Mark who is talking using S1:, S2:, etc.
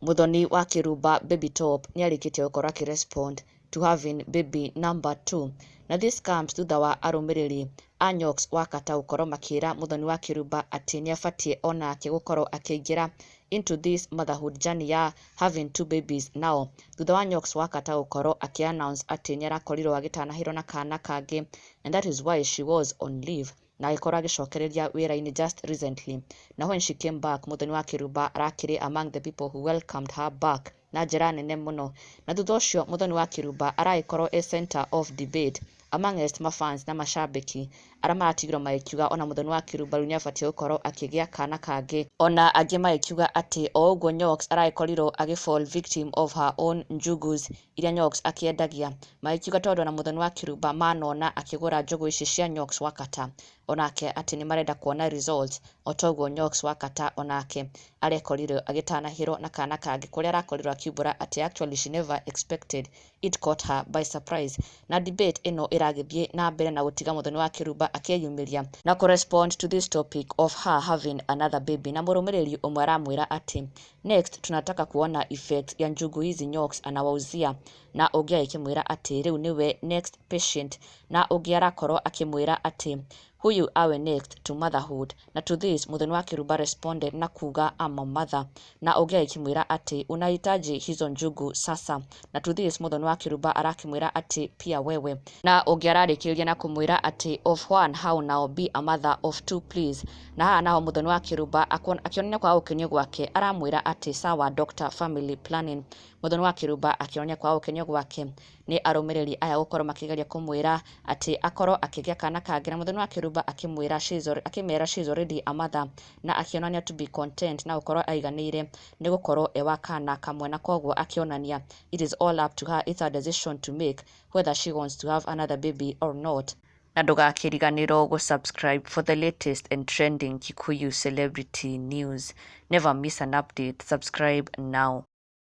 S1: Muthoni wa Kĩrumba Baby Top nĩarĩkĩtie gũkorwo akĩ respond to having baby number two. Na this comes thutha wa arũmĩrĩri a Nyox Wakata gũkorwo makĩra Muthoni wa Kĩrumba atĩ nĩabatiĩ onake gũkorwo akĩingĩra into this motherhood journey ya having two babies now, thutha wa Nyox Wakata gũkorwo akĩ announce atĩ nĩarakorirwo agĩtanahĩrwo na kana kangĩ, and that is why she was on leave, na agĩkorwo agĩcokereria wĩra-inĩ just recently. Na when she came back, Muthoni wa Kĩrumba arakĩrĩ among the people who welcomed her back na njĩra nene mũno. Na thutha ũcio Muthoni wa Kĩrumba aragĩkorwo e center of debate amongst mafans na mashabiki arĩa maratigirwo magĩkiuga ona Muthoni wa Kĩrumba rĩu nĩabatiĩ gũkorwo akĩgĩa kana kangĩ, ona angĩ magĩkiuga atĩ o ũguo Nyox aragĩkorirwo agĩ fall victim of her own njugus iria Nyox akĩendagia, magĩkiuga tondũ ona Muthoni wa Kĩrumba manona akĩgũra njũgũ ici cia Nyox Wakata, onake atĩ nĩmarenda kuona results o toguo Nyox Wakata onake arekorirwo agĩtanahĩrwo na kana kangĩ, kũrĩa arakorirwo akiumbũra atĩ actually she never expected it, caught her by surprise. Na debate ĩno ĩragĩthiĩ na mbere na gũtiga Muthoni wa Kĩrumba akĩyumĩria na kũ-respond to this topic of her having another baby. Na mũrũmĩrĩri ũmwe aramwĩra atĩ next tunataka kuona effect ya njugu hizi Nyox anawauzia, na ũngĩ agĩkĩmwĩra atĩ rĩu nĩwe next patient, na ũngĩ arakorwo akĩmwĩra atĩ huyu awe next to motherhood. Na to this Muthoni wa Kĩrumba responded na kuga, "I'm a mother," na ũngĩ agĩkĩmwĩra atĩ unahitaji hizo njugu sasa, na to this Muthoni wa Kĩrumba arakĩmwĩra atĩ pia wewe, na ũngĩ ararĩkĩrĩria na kũmwĩra atĩ of one how now, be a mother of two please. Na haha naho Muthoni wa Kĩrumba akĩonania kwaga gũkenio gwake aramwĩra atĩ sawa, doctor family planning. Muthoni wa Kĩrumba akĩonania kwaga gũkenio gwake nĩ arũmĩrĩri aya gũkorwo makĩgeria kũmwĩra atĩ akorwo akĩgĩa kana kangĩ, na Muthoni wa Kĩrumba akĩmera she is already a mother, na akĩonania to be content na gũkorwo aiganĩire nĩ gũkorwo e wa kana kamwe, na koguo akĩonania it is all up to her, it's her decision to make whether she wants to have another baby or not. Na ndũgakĩriganĩrwo gũ-subscribe for the latest and trending Kikuyu celebrity news. Never miss an update. Subscribe now.